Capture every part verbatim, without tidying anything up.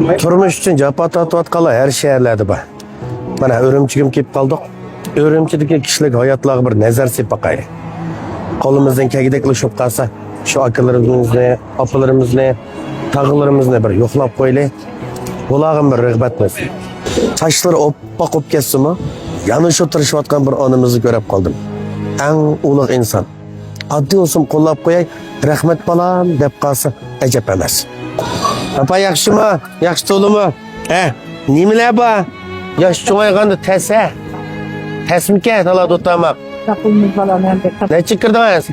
تۇرمۇش ئۈچۈن جاپا تارتىۋاتقانلار ھەر شەھەرلەردە بار. مانا، ئۈرۈمچىگىمۇ كېلىپ قالدۇق. ئۈرۈمچىدىكى كىشىلىك ھاياتلارغا بىر نەزەر سېلىپ باقايلى. قولىمىزدىن كەلگۈدەكلا چۈشۈپ قالسا، شۇ ئاكىلىرىمىزنى، ئاپىلىرىمىزنى، تاغىلىرىمىزنى بىر يوقلاپ قويايلى. بۇلارغا بىر رىغبەت بولسۇن. چاچلىرى ئوپپاق بولۇپ كەتسىمۇ، يەنە شۇ تىرىشىۋاتقان بىر ئانىمىزنى كۆرۈپ قالدىم. ئەڭ ئۇلۇغ ئىنسان. ئاددىي بولسىمۇ قوللاپ قوياي، «رەھمەت بالام» دەپ قالسا ئەجەب ئەمەس. ئاپا، ياخشىمۇ؟ ياخشى تولىمۇ؟ ھە، نېمىلەر بار؟ ياش چوڭايغاندا تەس، ھە؟ تەسمىكەن، تالادا ئولتۇرماق. ياقۇلمىز بالام ئەمدى. نەچچە كىردىڭىز؟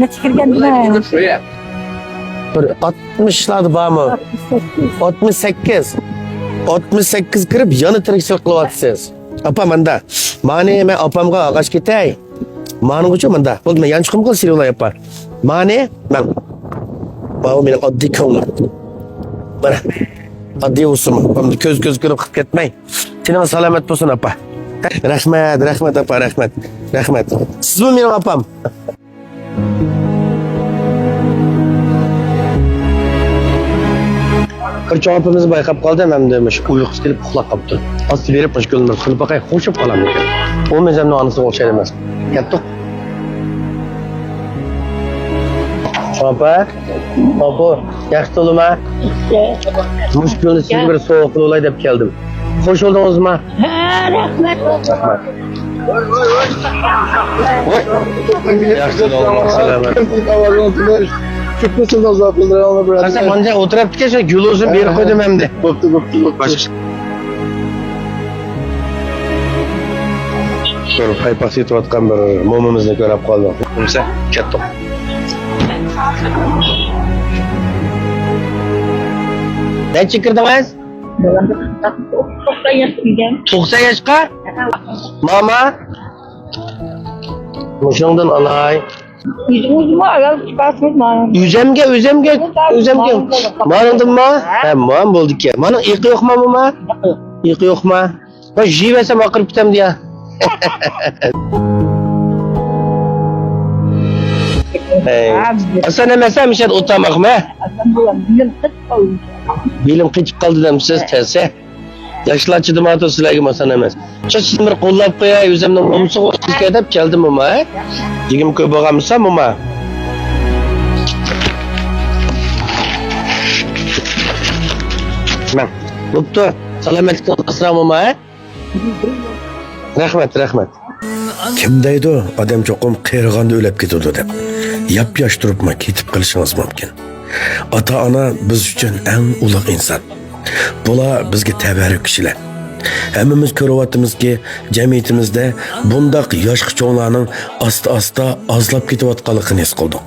نەچچە كىرگەن بىلەن؟ بىر ئاتمىشلاردا بارمۇ؟ ئاتمىش سەككىز. ئاتمىش سەككىز. ئاتمىش سەككىز كىرىپ يەنە تىرىكچىلىك قىلىۋاتىسىز. ئاپا، ماندا. مانى مەن ئاپامغا ئاغاچ كېتەي. مانىڭغىچۇ ماندا. بولدى، مەن يانچۇقۇمغا سېلىۋالاي، ئاپا. مانى مەن. ماۋۇ مېنىڭ ئاددىي كۆڭلۈم. مانا. ئاددىي بولسۇن. ئاپامنى كۆز كۆز كۆرۈپ قىلىپ كەتمەي. تېنىڭىز سالامەت بولسۇن، ئاپا. رەھمەت، رەھمەت، ئاپا، رەھمەت. رەھمەت. سىزمۇ مېنىڭ ئاپام. بىر چوڭ ئاپىمىز بايقاپ قالدى، ھەم ئەمدى مۇشۇ ئۇيقۇسى كېلىپ ئۇخلاپ قاپتۇ. ئاستا بېرىپ مۇشۇ گۈلنى بىر سۇنۇپ باقاي، خۇشۇپ قالامدىكىن. ئۇ ئۆزۈمنىڭ ئانىسىغا ئوخشايدۇ ئەمەس. كەتتۇق. چوڭ ئاپا، ئاپا، ياخشى تولىما. مۇشۇ گۈلنى سىزگە بىر سوۋغا قىلىۋالاي دەپ كەلدىم. خوش بولدىڭىزمۇ؟ ھە، رەھمەت. ياخشى، سالامەت. قارىسام، مانچە ئولتۇرۇپتىكەن، شۇ گۈل ئۇزۇن بېرىپ قويدۇم ئەمدى. بوپتۇ، بوپتۇ، بوپتۇ. بىر پايپاق سېتىۋاتقان بىر مومىمىزنى كۆرۈپ قالدۇق. بولمىسا، كەتتۇق. نەچچە كىردىڭىز؟ توقسان ياشقا كىرگەن. توقسان ياشقا؟ ماما. مۇشۇنىڭدىن ئالاي. ئۆزۈڭىزمۇ ئالاي، چىقارسىڭىز مانا. ئۆزۈمگە، ئۆزۈمگە، ئۆزۈمگە. مانىڭدىنمۇ؟ ھە، مانا بولدىكەن. مانىڭ ئېقى يوقما، ماما؟ يوق. ئېقى يوقما؟ مەن يېيىۋەرسەم ئاقىرىپ كېتەمدۇ يا؟ ھەي. ئاسان ئەمەس ھە مۇشۇ يەردە ئولتۇرماقمۇ ھە؟ بېلىم قېچىپ قالدى دەمسىز تەسە. ياشلار چىدىمايتۇ سىلەرگە ئاسان ئەمەس. شۇ سىزنى بىر قوللاپ قوياي، ئۆزۈمنىڭ ئومسىغا ئوخشىشىكەن دەپ كەلدىم موما ھە. دېگۈم كۆپ بولغانمىسا موما. مەن. بوپتۇ. سالامەتلىكىڭىزگە ئاسراڭ موما ھە. رەھمەت، رەھمەت. كىم دەيدۇ، ئادەم چوقۇم قېرىغاندا ئۆلۈپ كېتىدۇ دەپ؟ ياپياش تۇرۇپمۇ كېتىپ قېلىشىڭىز مۇمكىن. ئاتا-ئانا بىز ئۈچۈن ئەڭ ئۇلۇغ ئىنسان. بۇلار بىزگە تەۋەررۈك كىشىلەر. ھەممىمىز كۆرۈۋاتىمىزكى، جەمئىيىتىمىزدە بۇنداق ياشقا چوڭلارنىڭ ئاستا-ئاستا ئازلاپ كېتىۋاتقانلىقىنى ھېس قىلدۇق.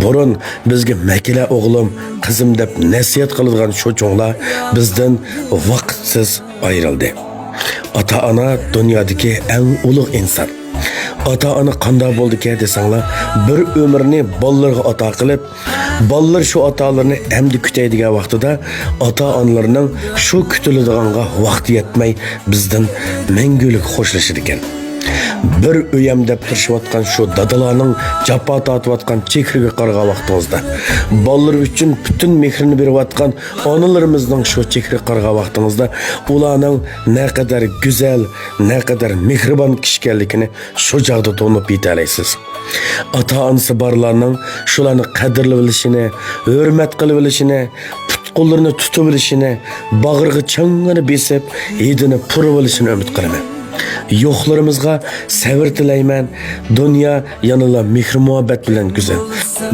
بۇرۇن بىزگە «مەكىلە ئوغلۇم، قىزىم» دەپ نەسىھەت قىلىدىغان شۇ چوڭلار بىزدىن ۋاقىتسىز ئايرىلدى. ئاتا-ئانا دۇنيادىكى ئەڭ ئۇلۇغ ئىنسان. ئاتا-ئانا قانداق بولىدىكەن دېسەڭلار، بىر ئۆمۈرنى بالىلىرىغا ئاتا قىلىپ، بالىلىرى شۇ ئاتالىرىنى ئەمدى كۈتەي دېگەن ۋاقتىدا، ئاتا-ئانىلىرىنىڭ شۇ كۈتۈلىدىغانغا ۋاقتى يەتمەي، بىزدىن مەڭگۈلۈك خوشلىشىدىكەن. بىر ئۆيەم دەپ تىرىشىۋاتقان شۇ دادىلارنىڭ جاپا تارتىۋاتقان چېھرىگە قارىغان ۋاقتىڭىزدا، بالىلىرى ئۈچۈن پۈتۈن مېھرىنى بېرىۋاتقان ئانىلىرىمىزنىڭ شۇ چېھرىگە قارىغان ۋاقتىڭىزدا، ئۇلارنىڭ نەقەدەر گۈزەل، نەقەدەر مېھرىبان كىشى ئىكەنلىكىنى شۇ چاغدا تونۇپ يېتەلەيسىز. ئاتا-ئانىسى بارلارنىڭ شۇلارنى قەدىرلىۋېلىشىنى، ھۆرمەت قىلىۋېلىشىنى، پۇت-قوللىرىنى تۇتۇۋېلىشىنى، باغرىغا چىڭڭىدە بېسىپ، ھىدىنى پۇرىۋېلىشىنى ئۈمىد قىلىمەن. يوقلىرىمىزغا سەۋر تىلەيمەن. دۇنيا يەنىلا مېھىر-مۇھەببەت بىلەن گۈزەل.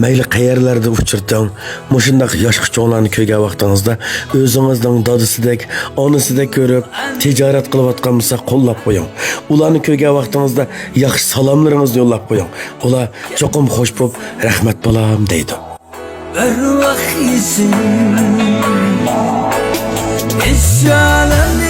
مەيلى قەيەرلەردە ئۇچرىتىڭ، مۇشۇنداق ياشقا چوڭلارنى كۆرگەن ۋاقتىڭىزدا ئۆزىڭىزنىڭ دادىسىدەك، ئانىسىدەك كۆرۈپ، تىجارەت قىلىۋاتقان بولسا قوللاپ قويۇڭ. ئۇلارنى كۆرگەن ۋاقتىڭىزدا ياخشى سالاملىرىڭىزنى يوللاپ قويۇڭ. ئۇلار چوقۇم خوش بولۇپ، «رەھمەت بالام» دەيدۇ. بىر ۋاق يېسىم، ئىش-جانىم